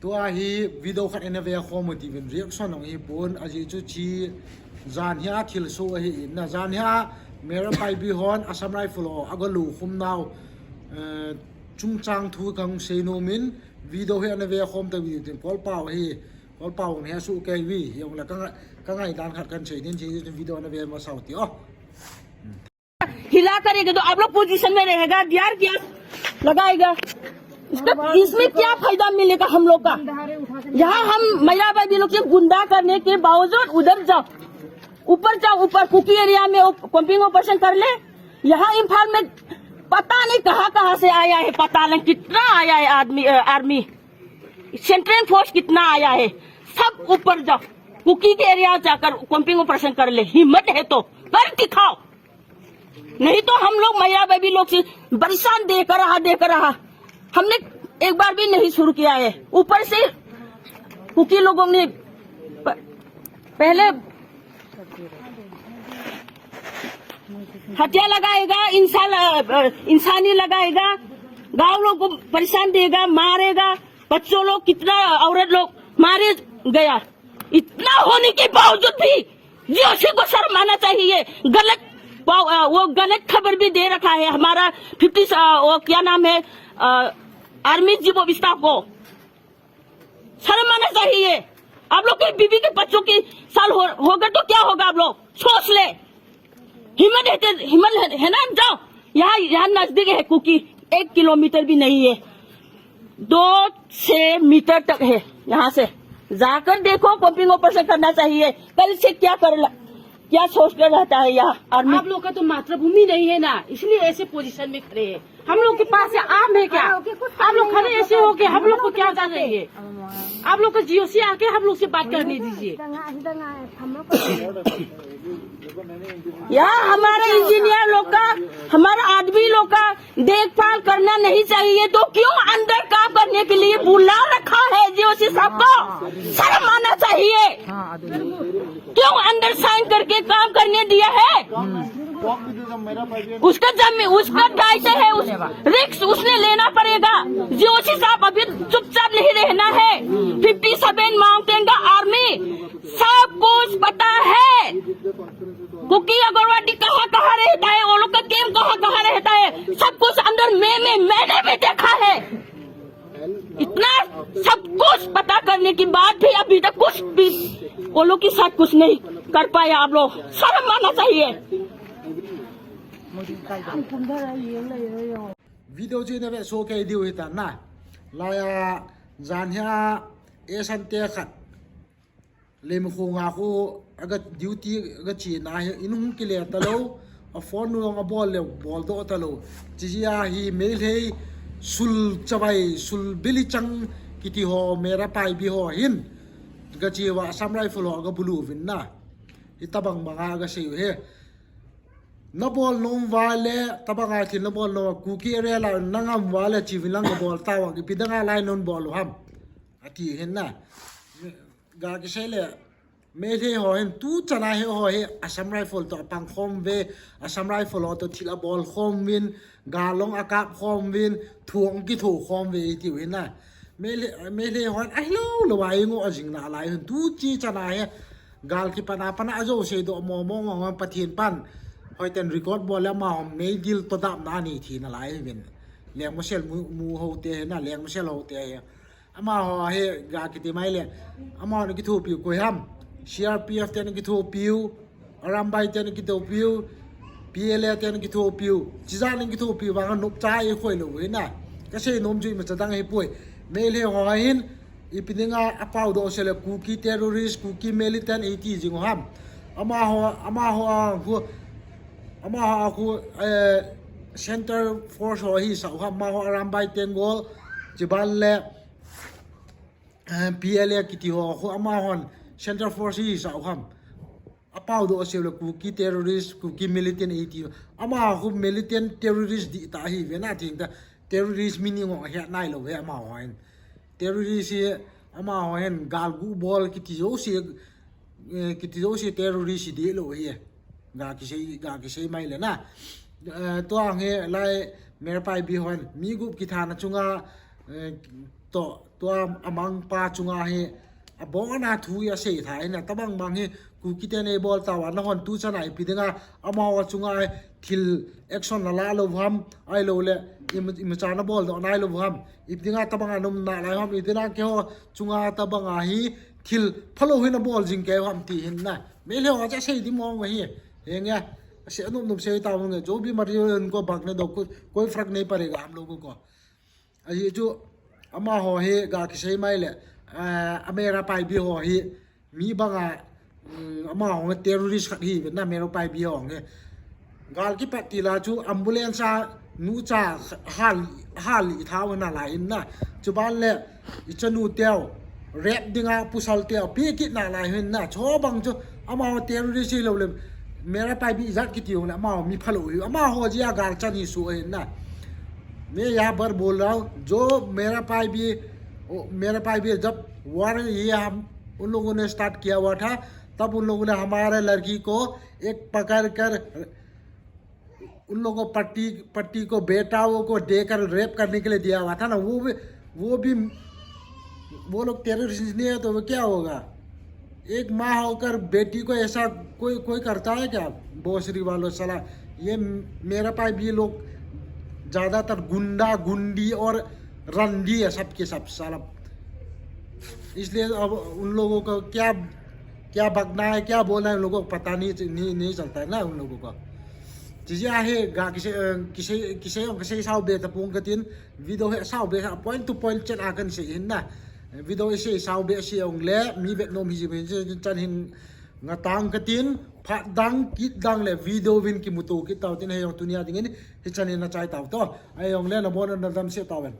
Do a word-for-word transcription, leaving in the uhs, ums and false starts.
Tua hi video khat ina ve khom u tivin reaction ong hi pon, ajeh chu chi jan hia thil so ahi in na, jan hia Meira Paibi hon Assam Rifle ho aga lu khum nau, eh, chungchang thu kang sei nom in video hi ana ve khom ta vi tin Kolpao hi, Kolpao ne su kei vi, hi ong la ka ngai, ka ngai dan khat kan sei din chi video ana ve ma sau ti o. हिला करेगा तो आप लोग पोजीशन में रहेगा, D R gas लगाएगा। इसका, इसमें क्या फायदा मिलेगा हम लोग का? यहाँ हम महिला भाई लोग से गुंडा करने के बावजूद उधर जाओ, ऊपर जाओ, ऊपर कुकी एरिया में ओप-, कॉम्बिंग ऑपरेशन कर ले। यहाँ इम्फाल में पता नहीं कहाँ कहाँ से आया है, पता नहीं कितना आया है आदमी, अ, आर्मी, सेंट्रल फोर्स कितना आया है, सब ऊपर जाओ, कुकी के एरिया जाकर कॉम्बिंग ऑपरेशन कर ले, हिम्मत है तो कर दिखाओ। नहीं तो हम लोग महिला बेबी लोग से परेशान देकर रहा, देकर रहा। हमने एक बार भी नहीं शुरू किया है। ऊपर से कुकी लोगों ने प-, पहले हत्या लगाएगा, इंसान, अ, इंसानी लगाएगा, गांव लोग को परेशान देगा, मारेगा, बच्चों लोग कितना, औरत लोग मारे गया। इतना होने के बावजूद भी जीओसी को शर्म आना चाहिए। गलत पाव-, अ, वो गलत खबर भी दे रखा है हमारा फिफ्टी, अ, वो क्या नाम है, अ, आर्मी चीफ ऑफ स्टाफ को। शर्म आना चाहिए। आप लोग के बीबी के बच्चों की साल हो, होगा तो क्या होगा आप लोग? सोच ले। हिम्मत है, हिम्मत है, है ना? जाओ, यहाँ, यहाँ नजदीक है कुकी, एक किलोमीटर भी नहीं है, दो से मीटर तक है। यहाँ से जाकर देखो, कॉम्बिंग ऑपरेशन करना चाहिए। कल से क्या कर, क्या सोच कर रहता है यहाँ आर्मी? आप लोग का तो मातृभूमि नहीं है ना, इसलिए ऐसे पोजीशन में खड़े हैं। हम लोग के पास है, आम है क्या? आप लोग खड़े ऐसे हो के हम लोग को क्या जान रही है? आप लोग का जीओसी आके हम लोग से बात करने दीजिए। यहाँ हमारे इंजीनियर लोग का, हमारा आदमी लोग का देखभाल करना नहीं चाहिए तो क्यों अंदर काम करने के लिए बुला रखा है जीओसी साहब को? शर्म आना चाहिए। क्यों अंदर साइन करके काम करने दिया है? उसका जमीन, उसका दायित्व है, उस रिस्क उसने लेना पड़ेगा। जीओसी साहब अभी चुपचाप नहीं रहना है। फिफ्टी सेवन माउंटेन का आर्मी सब कुछ पता है। कुकी अग्रवादी कहाँ कहाँ रहता है, वो लोग का कैंप कहाँ कहाँ रहता है, सब कुछ अंदर मैं, मैं, मैंने भी देखा है। इतना सब कुछ पता करने के बाद भी अभी तक कुछ भी वो लोग के साथ कुछ नहीं कर पाए आप लोग। शर्म आना चाहिए। Video chu ina ve so kei diu hi ta na. Laiya jan hia e san te khat. Leimakhong a khu aga duty aga chena hi in hung kile talou, a phone nu jong abol le bol doh talou. Chijeh a hi Meitei sul chavai, sul bilichang kiti ho, Meira Paibi ho hin gache uva Assam Rifle ho aga bulu uvin na. Hitabang banga aga sei u hi. Nabol nom uva le, tabanga thil nabol nom uva, Kuki area la nangam uva le, chevin lang nabol tauva, ipi danga lai non bol u ham. Ati hin na. Ga kisei le, Meitei ho hin tu chana hi ho hi Assam Rifle to apang khom uve, Assam Rifle ho to thil abol khom uvin, gal jong akap khom uvin, thu jong kitho khom uve iti u hin na. Meitei, Meitei ho hin ahilou lou a ingo ajing nalai hin tu chi chana hi gal kipana pana ajo sei doh mo mo ngong Pathen pan. Hoiten record bol le ama hom nei dil to dam na ni thi nalai hin. Lengmasel mu, mu ho te hin na, Lengmasel ho te hin. Amaho hi ga kiti mai le. Amaho ana kithopiu koi ham. C R P F te ana kithopiu. Arambai te ana kithopiu. P L A te ana kithopiu. Chijat ana kithopiu vang a nopcha i khoi lou hi na. Kasei nom chu imacha dang hi poi. Meitei ho hin ipi dinga apao doh sele Kuki terrorist, Kuki militant iti jing u ham. Amaho, amaho a khu, amaho a khu, eh, Centre Force ho hi sa u ham. Amaho Arambai Tenggol, chiban le eh, P L A kiti ho khu amahon Centre Force hi sa u ham. Apao doh sele Kuki terrorist, Kuki militant iti. Amaho khu militant terrorist di ta hi ve na ting ta. Terrorist meaning ho ahe nai lou ve amaho hin. Terrorist hi amaho hin galgu bol kiti jouse, eh, kiti jouse terrorist hi di lou hi. Ga kisei, ga kisei mai le na. Eh, tua nge lai Meira Paibi hon mi gup kithana chunga, eh, to tua amangpa chunga hi abona thu hi asei tha in, atabang bang hi Kuki ten eibol tauva, nahon tuchan a ipi dinga amaho chunga thil action nala lou ham, ahilou le im, imacha nabol doh nai lou ham, ipi dinga tabang a nom nalai ham, ipi dinga keiho chunga tabang a hi thil phalou hi nabol jing kei ham ti hin na. Meilhei ho chu asei di mong hi. Henge, asei anom nom sei tau nge, jo bhi mari ko bak ne do, koi, koi farak nahi padega hum logo ko. Ahi chu, amaho hi ga kisei mai le, ah, Meira Paibi ho hi mi banga, um, amaho terrorist khat hi ve na, Meira Paibi ho nge. Gal kipat tila chu ambulance a nucha hal, hal i thau nalai in na. Chuban le ichanu teu rape dinga pasal teu pe kit nalai hin na. Chubang chu amaho terrorist hilou le, Meira Paibi ijat kiti ho le, amaho mi phalou hi, amaho jeh a gal chan hi su hin na. मैं यहाँ पर बोल रहा हूँ, जो मेरा भाई भी, ओ, मेरा भाई भी जब वार ये हम उन लोगों ने स्टार्ट किया हुआ था, तब उन लोगों ने हमारे लड़की को एक पकड़ कर उन लोगों को पट्टी, पट्टी को बेटाओं को देकर रेप करने के लिए दिया हुआ था ना, वो भी, वो भी, वो लोग टेररिस्ट नहीं है तो वो क्या होगा? एक माँ होकर बेटी को ऐसा कोई, कोई करता है क्या? भोसड़ी वालों साला, ये मेरा भाई भी लोग ज्यादातर गुंडा गुंडी और रंडी है सबके सब साला। इसलिए अब उन लोगों को क्या, क्या बकना है, क्या बोलना है, उन लोगों को पता नहीं, नहीं, नहीं चलता है ना उन लोगों को। Chijeh a hi ga kisei, eh, kisei, kisei jong kasei sao be tapong katin, video hi sao be, point to point chet a kahin sei hin na. Video isei sao be sei jong le mi vet nom hi ji be chan hin ngatang katin, phat dang, kit dang le video vin kimuto kit tau tin, hijong tunia dingin hichan hin nachai tau to. Ahijong le nabon nadam seh tauhen.